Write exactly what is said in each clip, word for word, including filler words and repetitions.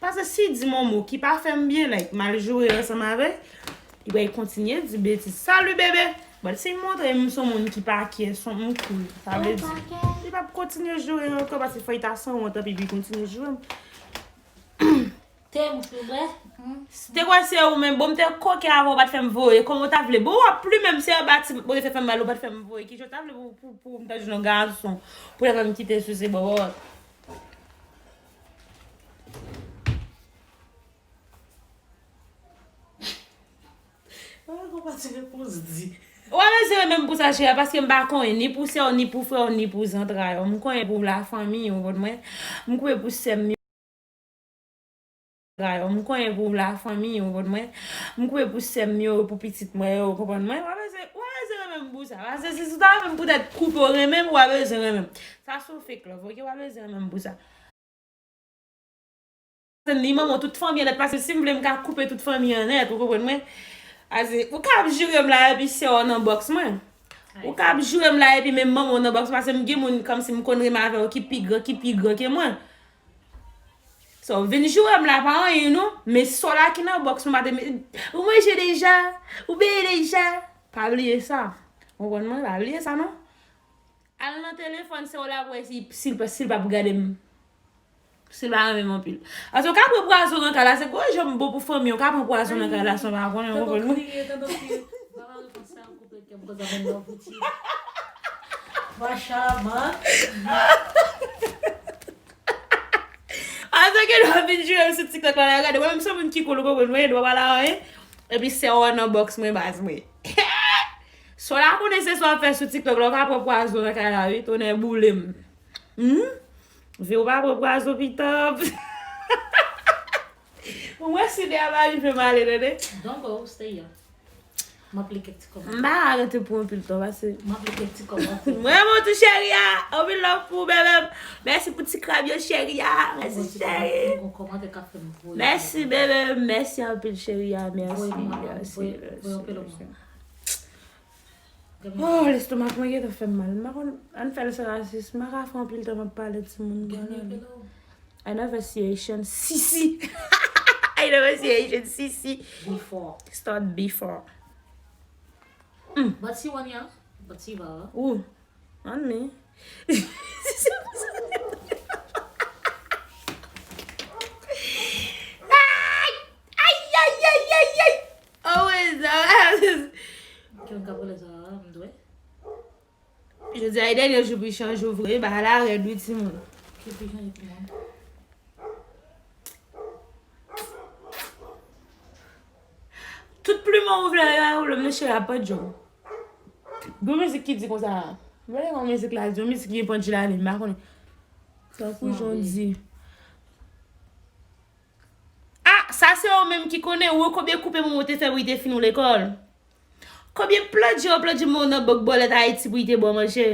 Paske si di m yon mo ki pa fè m byen, like, m al joure ansanm avè l, li pral kontinye di betiz. Salut bébé! But si m montre m se yon moun ki pa care, se yon m cool. Sa vle di, li p ap kontinye joure ankò, paske fò l ta sanwont, anpi li kontinye joure m. Te m fou, bwè. Te kwè se ou menm, bon, m te koke avè w, ou pa t fè m voye. Kòman w ta vle? Bon, w ap pli menm, se anba ti bout mwen te fè fè m mal, ou pa t fè m voye. Ki jan w ta vle pou, pou, pou m ta jwenn yon gason, pou l fè m kite sou se bò. Mwen pa konn pa ti repons di. Ou pa bezwen renmen m pou sa, cheri, paske m pa konnen, ni pou sè w, ni pou frè w, ni pou zantray w. M konnen pou lafanmi, ou konprann mwen. M konnen pou sè m yo. M konnen pou lafanmi, ou konprann mwen. M konnen pou sè m yo, pou pitit mwen yo, ou konprann mwen. Ou pa bezwen, ou pa bezwen renmen m pou sa. Paske si, si w ta renmen m poutèt koupe w renmen m, ou pa bezwen renmen m. Sa se yon fake love, oke? Ou pa bezwen renmen m pou sa. Ni manman w, tout fanmi an nèt, paske si m vle m ka koupe tout fanmi an nèt, ou konprann mwen? Ase, ou ka ap joure m la epi sè w nan bòks mwen. Ou ka ap joure m la epi menm manman w nan bòks mwen, paske m gen moun kòmsi m konn renmen avè yo ki pi gran, ki pi gran ke mwen. So, vin joure m la pa anyen non, men sè w la ki nan bòks mwen pa te, ou manje deja, ou beye deja. Pa bliye sa. Ou konprann mwen? Pa bliye sa non. Al nan telefòn sè w la pou wè si, si l pa, si l p ap gade m. Si l pa renmen m anpil. Paske w ka pran pwazon nan kay la, se gwo jan m bon pou fanmi, w ka pran pwazon nan kay la san w pa konnen, w konprann mwen? Tande w kriye, tande w kriye. Mwen pa reponn sa, koupe kè m konsa menm nan fouti. Machallah. Ase ke nou ap vin joure m sou TikTok la, gade, mwen menm se moun ki cool, ou konprann mwen, nou pa pale anyen. Epi sè w nan bòks mwen, baz mwen. Sè w la konnen se sa w ap fè sou TikTok la, w ka pran pwazon nan kay la, wi, tonnè boule m. Hmm? Vin w pa pran pwazon pita. Mwen si de a pa rive m ale, tande. Don't go, stay here. M ap li kèk ti kòmantè. M pa ka rete pou anpil tan, pase. M ap li kèk ti kòmantè. Mwen renmen w tou, cheri a. Anpil love pou ou, bebe. Mèsi pou ti krab yo, cheri a. Mèsi, cheri. Mwen gon kòmantè k ap fè m voye. Mèsi, bebe. Mèsi anpil, cheri a. Mèsi, mèsi, mèsi. Oh, lestomak mwen gentan fè m mal. M pa konn, ann fè l san rasis. M pa ka fè anpil tan m ap pale timoun. Another situation. Sisi. Another situation. Sisi. Before. Start before. Mm. But si wan ya, but si va. Ou. Ann mi. Ay, ay, ay, ay, ay. Oh, wait, that. Ki yon ka pale sa, m dwe? Jodi a e dènye jou pou chanje vre, bagay la rèd wi timoun. Ki pou chanje timoun? Tout pliman ou vle a, yo a woule m nan cheri a pa djòm. Gon mizik ki di konsa, m pa gen yon mizik la, di yon mizik ki gen pandji ladan l, m pa konnen. Tankou jan w di. Ah, sa se ou menm ki konnen, ou konbyen koupe manman w te fè pou li te fin ou lekòl? Konbyen plodye ou plodye manman w nan bòk bòlèt Ayiti pou li te ba w manje?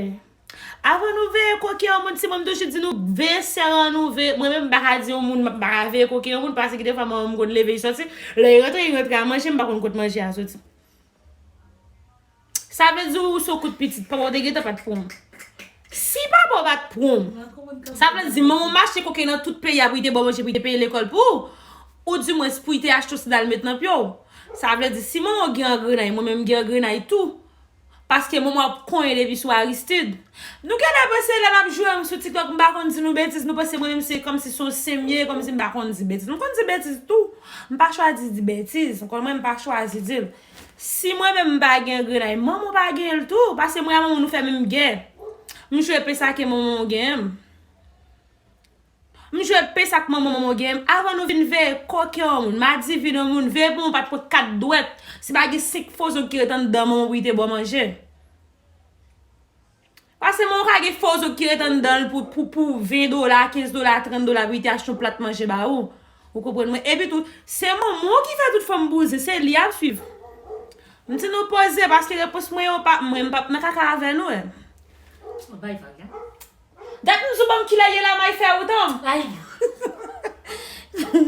Avan nou veye koke yon moun, timoun, m toujou di nou veye sè an nou, veye, mwen menm m pa ka di yon moun, m pa ka veye koke yon moun, paske gen defwa manman m konn leve li sòti, lè li rantre, li rantre a manje, m pa konn kot manje a soti. Sa vle di ou se yon kout pitit, papa w te gentan pa t pran w. Si papa w pa t pran w, sa vle di manman w mache koke nan tout peyi a pou li te ba w manje, pou li te peye lekòl pou ou, oudimwens pou li te achte w sandal met nan pye w. Sa vle di si manman w gen angrenay, mwen menm m gen angrenay tou. Paske manman w ap konyen depi sou Aristide. Nou genlè panse lè n ap joure m sou TikTok, m pa konn di nou betiz, nou panse mwen menm se kòmsi se yon sen m ye, kòmsi m pa konn di betiz. M konn di betiz tou. M pa chwazi di betiz. Ou konn mwen, m pa chwazi di l. Si mwen menm m pa gen angrenay, manman w pa gen l tou. Paske mwen ak manman w nou fè menm gè. M jwe pes ak manman w genyen m. M jwe pes ak manman manman w genyen m. Avan nou vin veye koke yon moun, madivin yon moun, veye pou mwen pa t pran kat dwèt. Si pa gen senk fo zog ki ret anndan manman w pou li te ba w manje. Paske manman w ka gen fo zog ki ret anndan l pou, pou, pou ven dola, kenz dola, trant dola pou li te achte yon plat manje ba ou. Ou konprann mwen? Epi tou, se manman w ki fè tout fanm bouzen, se li y ap swiv. M di nou poze, paske repons mwen yo pa, mwen m p ap nan kaka avè nou, e. Bay vag, en. Dat m di w ban m kilè ye la may fè ou tan. Ay.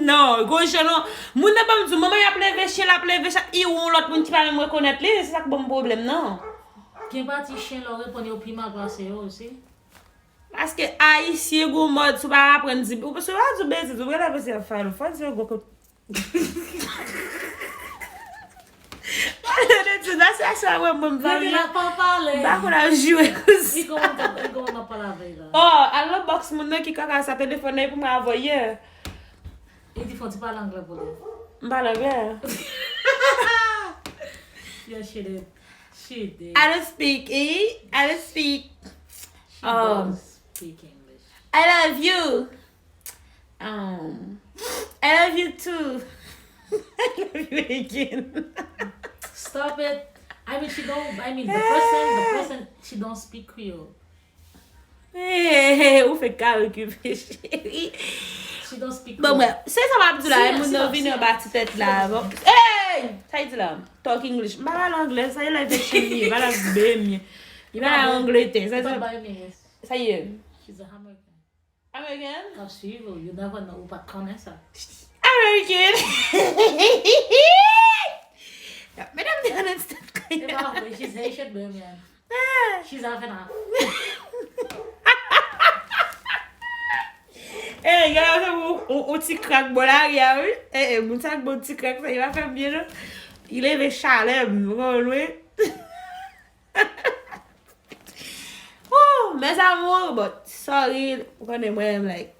Non, gwo jan non. Moun nan ban m di w, manman y ap leve chen, l ap leve chat, i ou yon lòt moun ki pa menm rekonèt li, se sa k ban m pwoblèm nan. Gen pati chen lè w reponn yo pi mal pase yo osi. Paske Ayisyen gon mòd, si w pa aprann di, ou, si w pa di betiz, ou prale pase ap fè l, fò di yon gwo kout. Pale de ti, la se sa wè mwen, m pa Rete la pa pale. M pa konn ap joure konsa. Li kòman, li kòman ap pale avè l la? Oh, al nan box moun nan ki kaka sa telefòn nan pou mwen avè yè. Li di fò ti pale anglè pou li. M pale anglè. Yeah, she did. She did. I don't speak, eh? I don't speak. She Um, does speak English. I love you. Um, I love you too. I love you again. Stop it. I mean, she don't, I mean, the person, the person, she don't speak Creole. Hey, hey, hey, ou fè kare okipe, cheri. She don't speak Bon, Creole. Mwen, se sa m ap di la, Sina, moun nan Sina, vini Sina. Anba ti tèt la. Bon. Hey! Sa y di la? Talk English. M pa pale anglè, sa y la veche li, pa la bemye. Li pa la Angletè, sa y di. Sa y ye. She's a American. American? Ka swiv ou, you never know, ou pa t konnen sa. American. Medam te nan stat kay. E pa vre, she's Haitian, Bohemian. She's half and half. Eh, gade yon, yon, yon ti krak bò lari a, wi. Eh, eh, moun sa k bon ti krak sa, li pa fè m byen, non. Li leve chalè m, ou konprann, wi. Oh, mes amours, but sorry, ou konnen mwen, like,